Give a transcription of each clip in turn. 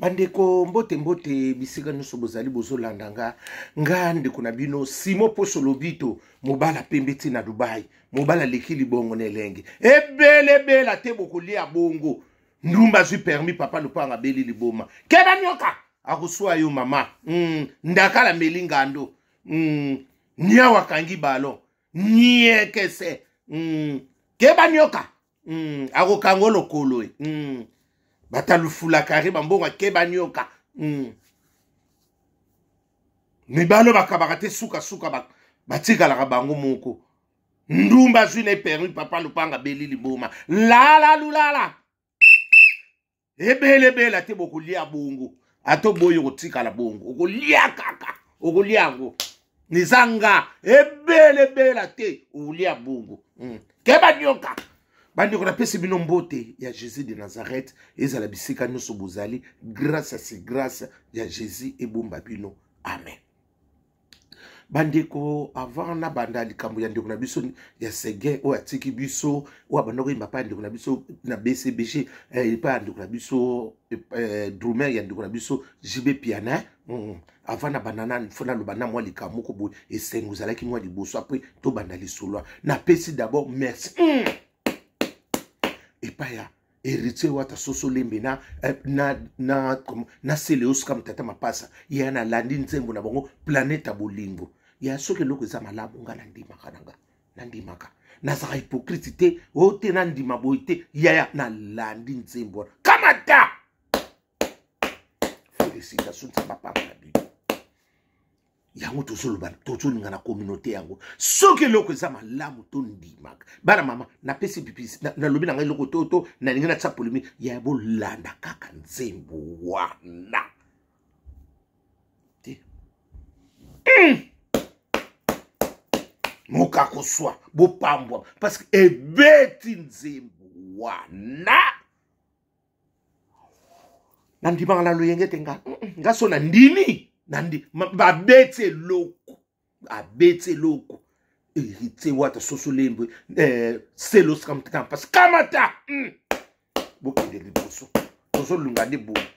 Bandeko, mbote mbote bisika nyonso bozali bozolanda nga. Nga ndeko na bino Simo Poso Lobito, mobala pembe ti na Dubai, mobala aleki libongo na elenge ebelebela te, bokolia bongo. Ndumba azwi permis, papa lopanga abeli liboma, keba nyoka akoswa yo mama. Ndakala meli ngando, niawa akangi ballon niekese, keba nyoka, akokanga lokolo e, batalufula kare bambongo, akeba nyoka, Mibalo bakabaka te, sukasuka batikalaka bango moko. Ndumba azwi na permis, papa lopanga beli liboma, lala lulala ebelebela te, bokolia bongo. Ata oboyi okotikala bongo, okolia kaka, okolia yango eza nga ebelebela te, okolia bongo. Keba nyoka. Bandeko, napesi bino mbote ya Jésus de Nazareth, ezala bisika nyonso bozali. Grâce ya si grâce ya Jésus ebomba bino, amen. Bandeko, avant nabanda likambo ya ndeko na biso ya Seguin oyo atiki biso, oyo abanda koyemba epai ya ndeko na biso na BCBG, epai ya ndeko na biso, drummer ya ndeko na biso JB Piana. Avant nabanda na fo naloba na mwa likambo moko boye, esengo ezalaki mwa liboso, après tobanda lisolo. Napesi d'abord merci epai ya Héritier Wata Soso Lembe na Sele Oscar Tata Mapasa. Ye nalandi nzembo na bango Planète ya Bolingo. Ya soki eloko eza malamu, nga nandimaka na nga, nandimaka, nazalaka hypocrite te. O te, nandima boye te. Yaya, nalandi nzembo wana, kamata félicitation, nzambe apamba na bino. Yango tozoloba, tozolinga na communauté yango. Soki eloko eza malamu, tondimaka. Bana mama, napesi pipi, nalobi na ngai eloko to nalingi natia polémique ya bolanda kaka nzembo wana te. Moka koswa bopambwa parce que ebeti nzembo wana. Nandimaka na loyenge te. Nga so nandimi, nandi babeti eloko, abeti eloko. Héritier Wata Soso Lembwe, Selo Kampas, kamata. Bokende liboso, tozolunga nde boye.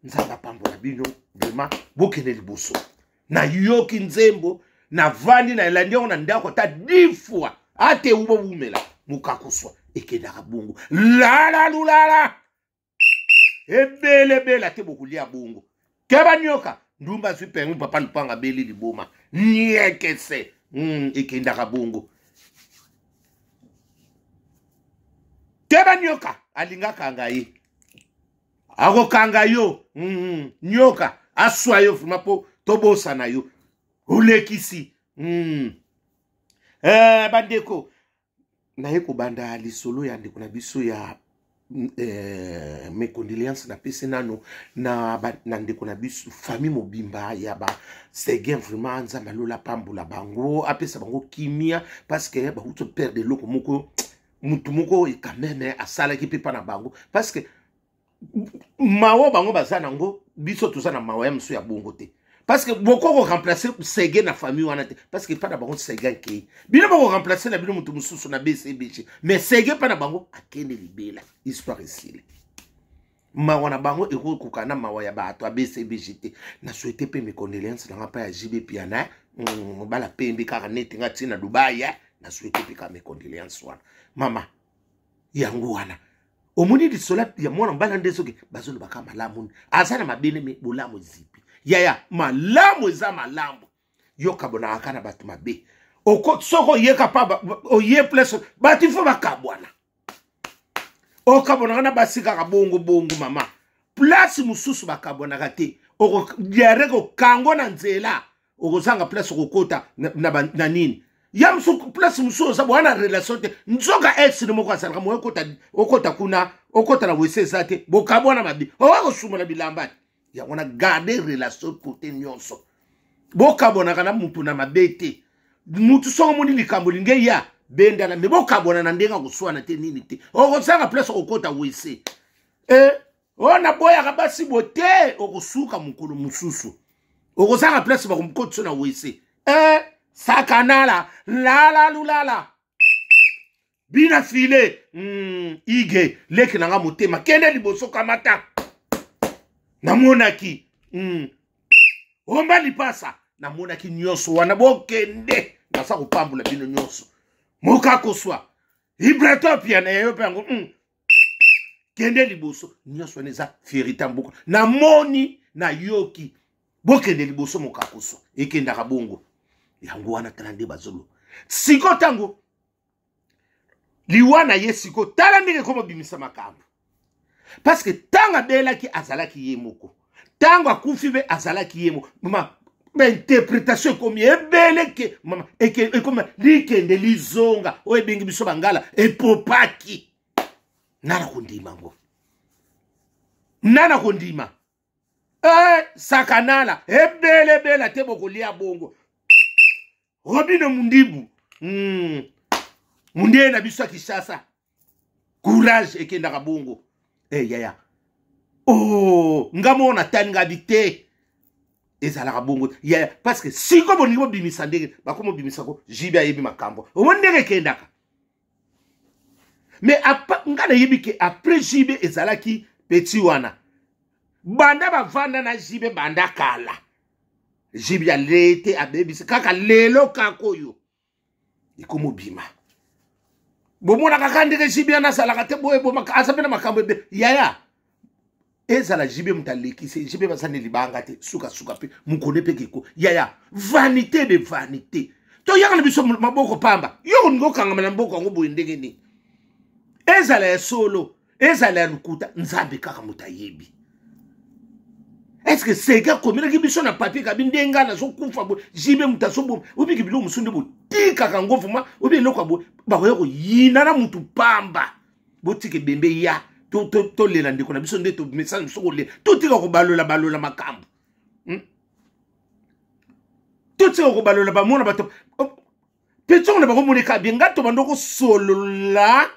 Nzambe apambola bino vraiment, bokende liboso. Nayoki nzembo, navandi, nalandi yango na ndako ata 10 fois. Ate bowumela, mokakoswa ekendaka bongo, lala lulala ebelebela te, bokolia bongo. Keba nyoka, ndumba azwi permis, papa lupanga abeli liboma, niekese, ekendaka bongo. Keba nyoka, alingakanga ye, akokanga yo. Nyoka aswa yo vraiment mpo tobosana yo, olekisi. Bandeko, naye kobanda lisolo ya ndeko na biso ya mes condoléances napesi nano na ndeko na biso, famille mobimba ya ba Seguin. Vraiment, Nzambe alola pambola bango, apesa bango kimia, parce que bauti perdre eloko moko, mutu moko quand même asalaki mpe mpa na bango, parce que mawa bango baza nango, biso toza na mawa ya mosusu ya bongo te, parce que boko koremplace Seguin na famille wana te, parce que epa na bango Seguin akei, bino bokoremplace na bino moto mosusu na BCBG, mais Seguin mpa na bango akende libela, histoire esili. Mawa na bango ekokoka na mawa ya bato ya BCBG te. Na souhaite mpe mes condoléances nanga mpa ya JB Piana, mobala pembe kaka neti nga ntina Dubai. Na souhaite mpe kaka mes condoléances wana, mama. Yango wana omoni lisolo ya mwana mobali nde soki bazolobaka malamu, aza na mabele, me bolamu ezipi. Yaya, malamu eza malamu, yo kabonaka kaka na bato mabe. Soki oyeka pa oye place, bato ifo bakabwana, okabonaka na basi kaka bongo bongo. Mama, place mosusu bakabwanaka te, diare kokango na nzela, okozanga place okokota na nini ya mosusu. Place mosusu oza boya na relation te, nzoka ex ne moko azalaka moye, okota kuna, okota na wese eza te, bokabwana mabe, oka kosuma na bilamba te. Yango na garde relation kote nyonso, bokabwanaka na mutu na mabe te. Mutu soki omoni likambo linge ya bendana, me bokabwana na ndenge akoswana te, nini te, okozanga place okokota wese. Oyo naboyaka basi bo te, okosuka mokolo mosusu, okozanga place bakomokotisa na wese. Sakanala lala lulala bina file, ige leki nanga motema, kende liboso, kamata. Namonaki Omba lipasa, namonaki nyonso wana. Bokende, naza kopambola bino nyonso. Mokakoswa Ibratopia na yayo mpe yango Kende liboso, nyonso wana eza fierité ya mboka. Namoni, nayoki, bokende liboso. Mokakoswa ekendaka bongo, yango wana. Tala nde bazolo siko ntango liwa na ye siko, tala ndenge ekoma bimisa makambo, parce que ntango abelaki azalaki ye moko, ntango akufi mpe azalaki ye moko. Mama, bainterpretation ekomi ebele ke mama ekomi likende lizonga oyo ebengi biso bangala epopaki. Nana kondima ngo, nana kondima sakanala ebelebela te, bokolia bongo. Robino Mundibu, mundeye na biso ya Kinshasa, courage, ekendaka bongo. Yaya, oh, nga moko natali ngabi te, ezalaka bongo yaya, parce que siko bolingi bobimisa ndenge bakoma obimisa ko JB ayebi makambo, omoni ndenge ekendaka. Mais nga nayebi ke après JB ezalaki petit wana, banda bavanda na JB banda kala, JB alete abebisi kaka lelo kaka oyo ekomobima. Bomonaka kaka ndenge JB wana azalaka te boye, aza mpe na makambo ebe yaya. Ezala JB moto alekisi, JB baza nde libanga te, sukasuka mpe mokone mpe keko yaya. Vanité de vanité, toyaka na biso maboko pamba. Yo kolingi okangama na mboka yango boye ndenge nini? Ezala ya solo, ezala ya lokuta, Nzambe kaka moto ayebi. Est-ce seke akomelaki biso na papier kabi nde ngai nazokufa boye, JB moto azoboma? Obiki biloko mosusu nde botikaka yango vraimen, obi eloko ya boye bakoya koyina na motu pamba. Botika ebembe ya tolela ndeko na biso nde tomesana biso kolela, totika kobalola balola makambo, Totika kobalola bamona bato mpe ntongo na bango moneka bien. Ngai tobanda kosolola,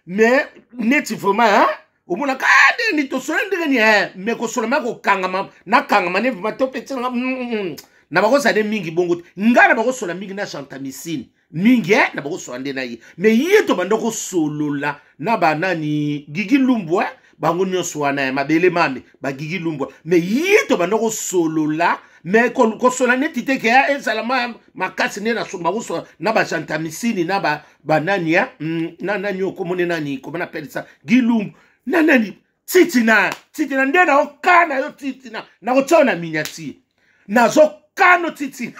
mais neti vraiment, hein? Omonaka ndenge nini tosola, ndenge nini, mais kosola ma kokangama nakangama ne vraiment to peti nanga na bakozala nde mingi bongo te. Ngai na bakosola mingi na Chantamisine mingi, na bakosola nde na ye, mais ye tobanda kosolola na banani Gigi Lumbu, bango nyonso wana ya mabele mame bagigi Lumbu, mais ye tobanda kosolola, mais kosola neti te ke ezala makasi nde bakosola na bachantamisini na banani ya na nani okomone nani koma napelisa Gilumbu na nani Titina. Titina nde naokana yo, Titina nakotia yo na miniature, nazokano Titina.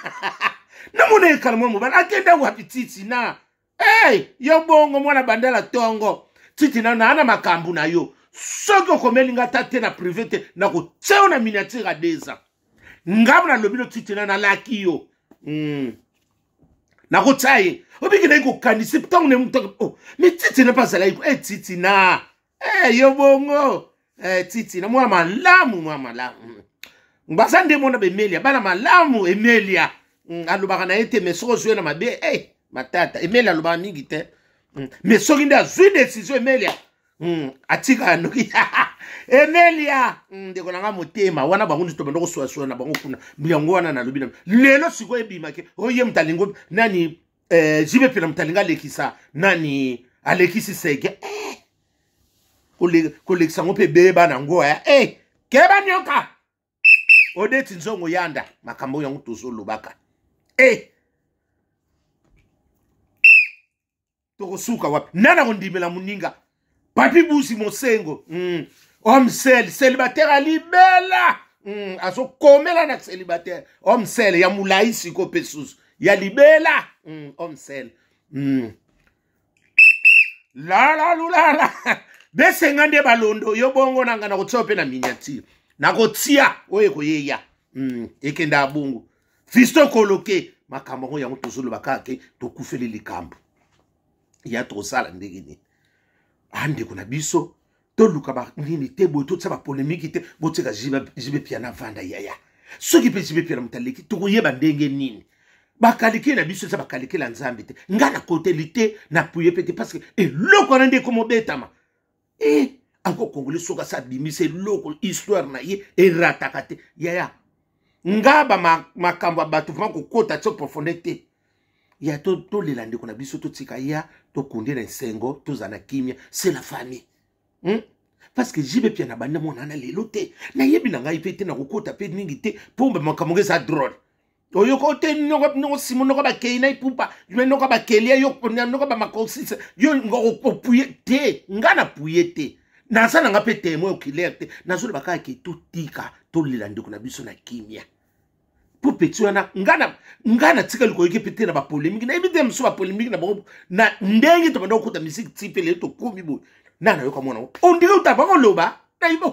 Namona ekala mwa mobali akenda wapi? Titina, hey, yo bongo mwana bandala tongo. Titina naa na makambo na yo, soki okomeli nga ta te na privé te, nakotia yo na miniature ya 2 ans. Ngambo nalobi no, Titina, nalaki yo, Nakotia ye obiki nayi kokanisi ntango na moto. Oh, mais Titina mpe azalaki e Titina, yo bongo, Titina mwana malamu, mwana malamu. Baza nde mona bemelia bana malamu. Emelia alobaka na ye te, mais soki ozwi na mabe, matata. Emelia alobaka mingi te, mais soki nde azwi décision, Emelia atikaka noki. Emelia, ndeko na nga motema wana, bango nyonso tobanda koswaswa na bango kuna. Yango wana nalobi na lelo sikoyo ebimaki oye moto alingi nani, JB mpe na moto alingi alekisa nani, alekisi sege, kolekisa yango mpe ebeba nango, keba nyoka odeti nzongo yanda. Makambo yango tozolobaka, tokosuka wapi? Nani akondimela moninga? Papi Busi Mosengo, homme seul, célibataire alibela, azokomela na célibataire, homme seul ya molai siko mpe susu ya libela, homme seul, Lala lulala besenga nde balondo yo bongo nanga nakotia mpe na miniature, nakotia oyo ekoyeya, ekenda bongo. Fisto koloke makambo yango, yango tozoloba kaka ke tokufeli likambo ya tokosala ndenge nini? Andeko na biso, toluka banini te boye, totia bapolémique te. Botika JB Piana vanda yaya. Soki mpe JB Piana moto aleki, tokoyeba ndenge nini? Bakalike na biso eza bakalike na Nzambe te. Ngai nakoteli te, napuye mpe te, parce que eloko wana nde ekomobetama. Encore Congolais soki asa abimisa eloko, histoire na ye erataka te yaya. Nga bamakambo ya bato vraiment kokota ti profondeur te ya tolela ndeko na biso, totika ya tokunde na esengo, tozala na kimia, c'est la famille, Parce que JB Mpiana banda mwana na lelo te, nayebi na ngai mpe te, nakokota mpe mingi te mpo makambo ngo eza drôle. Oyoka te noko simo noko bakei na ipupa noko bakelia yo noko bamakosisa yo opuye te. Nga na puye te, naza na nga mpe témoin oculaire te. Nazoloba kaka ke totika tolela ndeko na biso na kimia. Mpo petit wana nga natikali koyoki mpe te na bapolémique. Nayebi te mosusu bapolémique na bango na ndenge tobanda kokota musique ti mpe lelo tokomi boye. Na nayoka mwana ondire uta bakoloba nayebi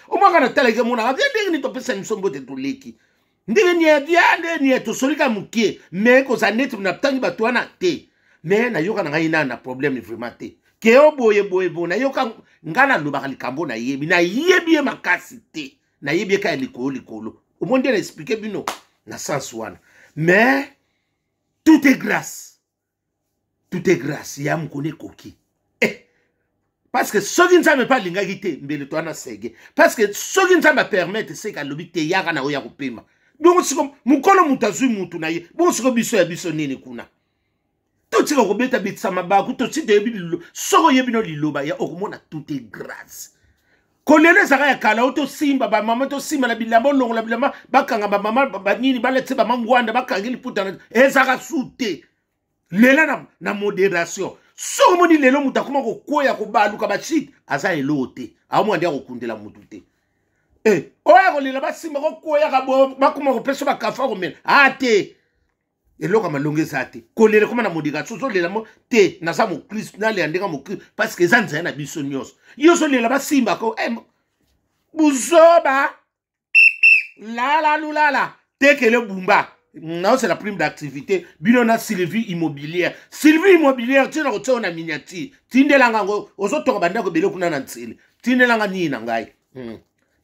omwaka natalaki monaka bia ndenge nini topesa biso mbote, toleki ndenge nie bia ndenge nie tosolika moke, mais kozala neti natangi bato wana te. Mais nayoka na ngai nana na problème vraiment te ke o boye boye boye. Nayoka ngai nalobaka likambo, nayebi nayebi ye makasi te, nayebi ye kaka ya likolo likolo. Omoni nde na expliquer bino na sens wana. Mais tout est grâce, tout est grâce ya mokoni ekoki eh. Parce que soki Nzambe mpe alingaki te, mbele to wana sege. Parce que soki Nzambe apermettre, seke alobi te yaka na oyo ya kopema. Bongo siko mokolo moto azwi mutu na ye, bongo siko biso ya biso nini kuna? Totika kobeta betisa mabaku. Tosi toyebi lilo. Soki oyebi no liloba ya okomona tout est grâce. Kolela ezalaka ya kala o tosimba bamama, tosimba na bilamba, olongola bilamba, bakanga bamama banini, balatisa bamangwanda, bakangi liputa na ezalaka su te. Lela na modération. Soki omoni lelo moto akoma kokwea, kobaluka bashite, aza eloo te, aomona nde akokundela motu te. Eh, oyo akolela basimba kokweyaka, bakoma kopesa bakafa komela a te. Eloko ya malongo eza te. Kolela ekoma na modération. Ozolela mo te, naza mokristu, nalela ndenge mokristu parce que eza nzela na biso nyonso. Yo ozolela basimbako eh, buzoba lala lulala tekele bumba. Naosela prime d'activité bino na Sylvie Immobilière. Sylvie Immobilière, ntina kotia oyo na miniature, tindelanga yango. Ozotonga bandako ebele kuna na ntsele, tindelanga nini na ngai.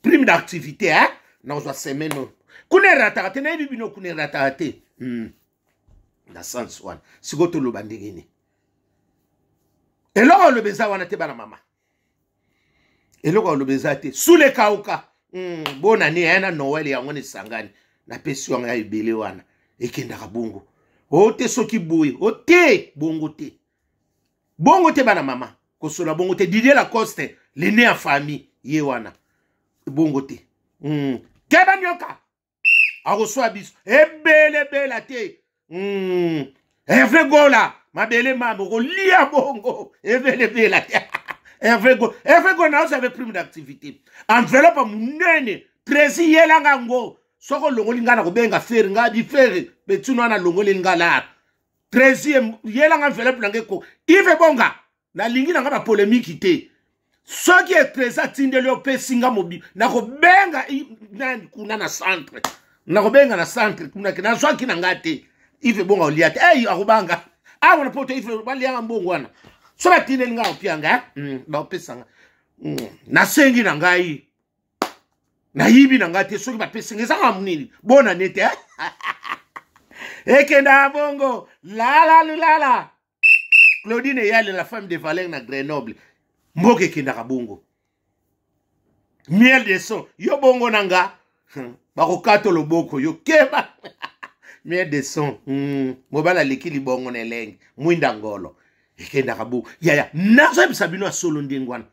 Prime d'activité hein? Nakozwa semaine oyo. Kuna erataka te, nayebi bino, kuna erataka te. Na sens wana sikoyo toloba ndenge nini? Eloko oloba eza wana te, bana mama. Eloko oloba eza te. Sule kauka. Bonane ya na Noel yango na esangani, napesi yango ya ebele wana ekendaka bongo. O te soki boye, o te bongo te, bongo te, bana mama, kosola bongo te. Didier Lacoste, l'aîné ya famille, ye wana bongo te. Keba nyoka akoswa biso ebelebela te. Hervé Gola, mabele mame okolia bongo ebelebela te. Hervé Gola, Hervé Gola, naozave prime d'activité, enveloppe monene. Tresi yelanga yango. Soki olongoli ngai na kobenga Ferre, ngai bi Ferre betino wana alongoleli ngai lar. Tresi yelanga enveloppe na ngai ko Ive Bonga. Nalingi na ngai bapolémique te. Soki etresi atindeli, opesi nga mobi, nakobenga nani kuna na centre, nakobenga na centre kuna ke nazwaki na ngai te. Ive Bonga olia te. Ei, akobanga awa na poto. Ive balianga mbongo wana. So batindeli ngai opianga, baopesanga. Nasengi na ngai, nayibi na ngai te. Soki bapesi ngai ezanga monini, bona nete ekenda bongo. Lala lulala Claudine Eyale, la femme de Valère na Grenoble, mboka ekendaka bongo. Miel de son, yo bongo na nga bakokata loboko yo keba. Miel de son, mobali aleki libongo na elenge mwinda ngolo. Ekendaka bongo yaya. Nazoyebisa bino ya solo ndenge wana.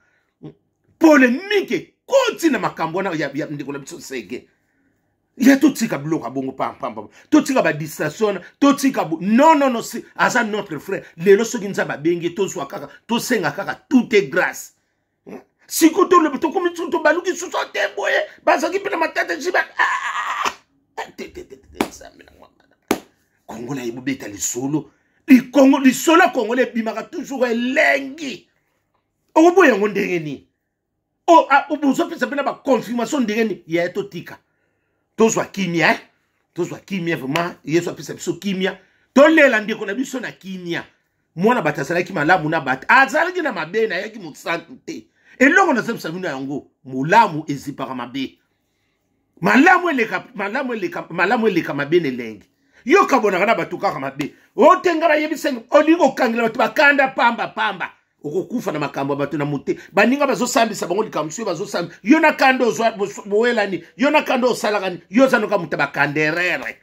Polémique ekoti na makambo wana ya ndeko na biso Sege ya. Totika biloko ya bongo pampamba, totika badistraction wana, totika. Non, non, non, si, aza notre frère. Lelo soki Nzambe abengi, tozwa kaka, tosenga kaka tout est grâce. Siko tolobi, tokomi tobaluki susu te boye. Bazalaki mpe na matata jiba te te te te. Nzambe na Kongo na ye, bobeta lisolo likongo, lisolo ya Kongo ebimaka toujours elengi. Okoboya yango ndenge nini? Bozopesa mpe na baconfirmation ndenge nini? Yaya, totika, tozwa kimia, eh? Tozwa kimia vraiment. Yesu apesa biso kimia. Tolela ndeko na biso na kimia. Mwana bato azalaki malamu na bato, azalaki na mabe, nayaki mosantu te. Eloko nazobisa bino yango, molamu ezipaka mabe. Malamu eleka, malamu eleka, malamu eleka mabe na elengi. Yo kabonaka na bato kaka mabe. Otenga bayebisa, olingi kokangela bato bakanda pamba pamba, okokufa na makambo ya bato na mote. Baninga bazosambisa bango likambo soki bazosambisa yo na kanda, ozwa bowelani yo na kanda, osalaka nini? Yo oza noka moto ya bakanderere,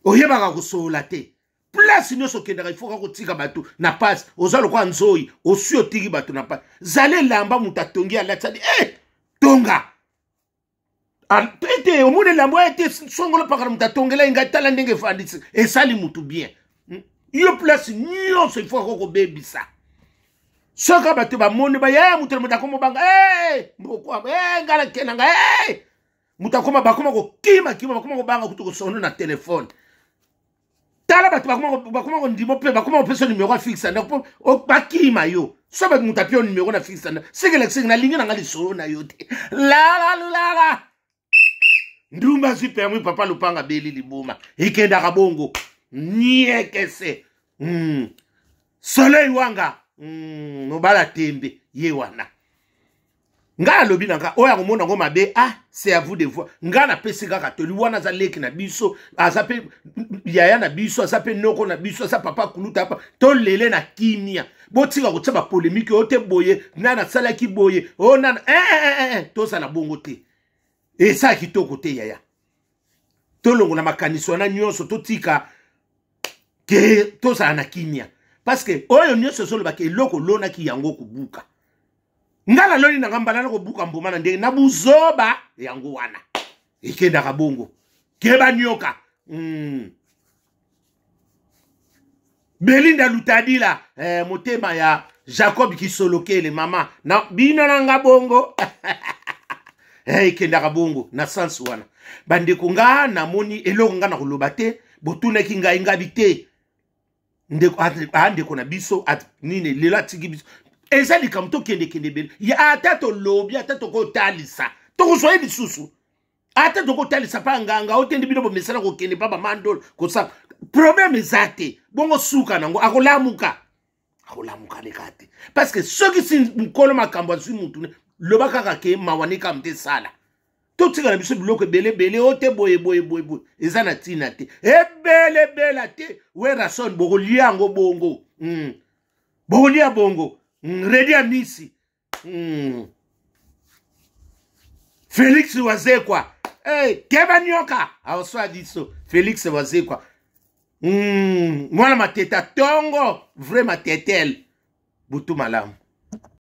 oyebaka kosolola te. Place nyonso okendaka, ifo kaka kotika bato na pasi. Oza lokola nzoi, oswi otiki bato na pasi. Zala elamba moto atongi alati adi e eh, tonga ete omoni elamba ete songolo pakala moto atongela ye ngai, tala ndenge efandisi esali motu bien. Yo place nyonso ifo kaka kobebisa. Soki bato bamoni bayaya moto na moto akoma banga eh, mbokwama eh, ngai nakenda ngai moto akoma, bakoma kokima kima, bakoma kobanga kutu kosono na telefone. Tala bato bakoma kondima mpe bakoma kopesa numero ya fixe ndako mpo bakima yo. So bato moto apia numero na fixe ndako, sekelekiseke nalingi na nga lisolo na yo te. Lalalulala ndumba azwi permis, papa lopanga beli liboma ekendaka bongo niekese. Soleil wanga, mobala tembe ye wana. Ngai alobi na nga oyo akomona yango mabe, ah, c'est à vous de voir. Ngai napesi kaka toli wana. Aza leki na biso, aza mpe yaya na biso, aza mpe noko na biso, aza papa kuluta apa. Tolele na kimia, botika kotia bapolemike oyo te boye nani asalaki boye oyo nana eh, eh, eh, eh. Tozala bongo te, esala kitoko te yaya. Tolongola makanisi wana nyonso, totika ke tozala na kimia, parce que oyo nyonso ezolobaka eloko olonaki yango kobuka. Nga naloni na nga mbala na kobuka mbuma na ndenge na buzoba yango wana ekendaka bongo. Keba nioka. Belinda Lutadila, eh, motema ya Jacob Kisolokele mama na bino na nga bongo eh, ekendaka bongo na sense wana. Bandeko, nga namoni eloko nga na koloba te. Botunaki ngai, ngabi te. Ndeko, ndeko na biso nini lelo atiki biso, eza likambo tokendekende ebele. Ata tolobi, ata tokotalisa, tokozwa ye lisusu. Ata tokotalisa mpa nganga otendi bino bomesana kokende mpa bamandolo kosala problème eza te. Bongo suka nango akolamuka, akolamuka leka te, parce que soki si mokolo makambo azwi mutu, loba kaka ke mawa nekamu te. Sala totika na biso biloko ebele ebele oyo te boye boye boye boye eza na ntina te, ebele ebela te. Werason bokolia yango bongo. Bokolia bongo. Redi Amisi. Felix Wazekwa, hey, keba nioka aoswa biso. Felix Wazekwa, mwana mateta tongo, vrai matetel, butu malamu.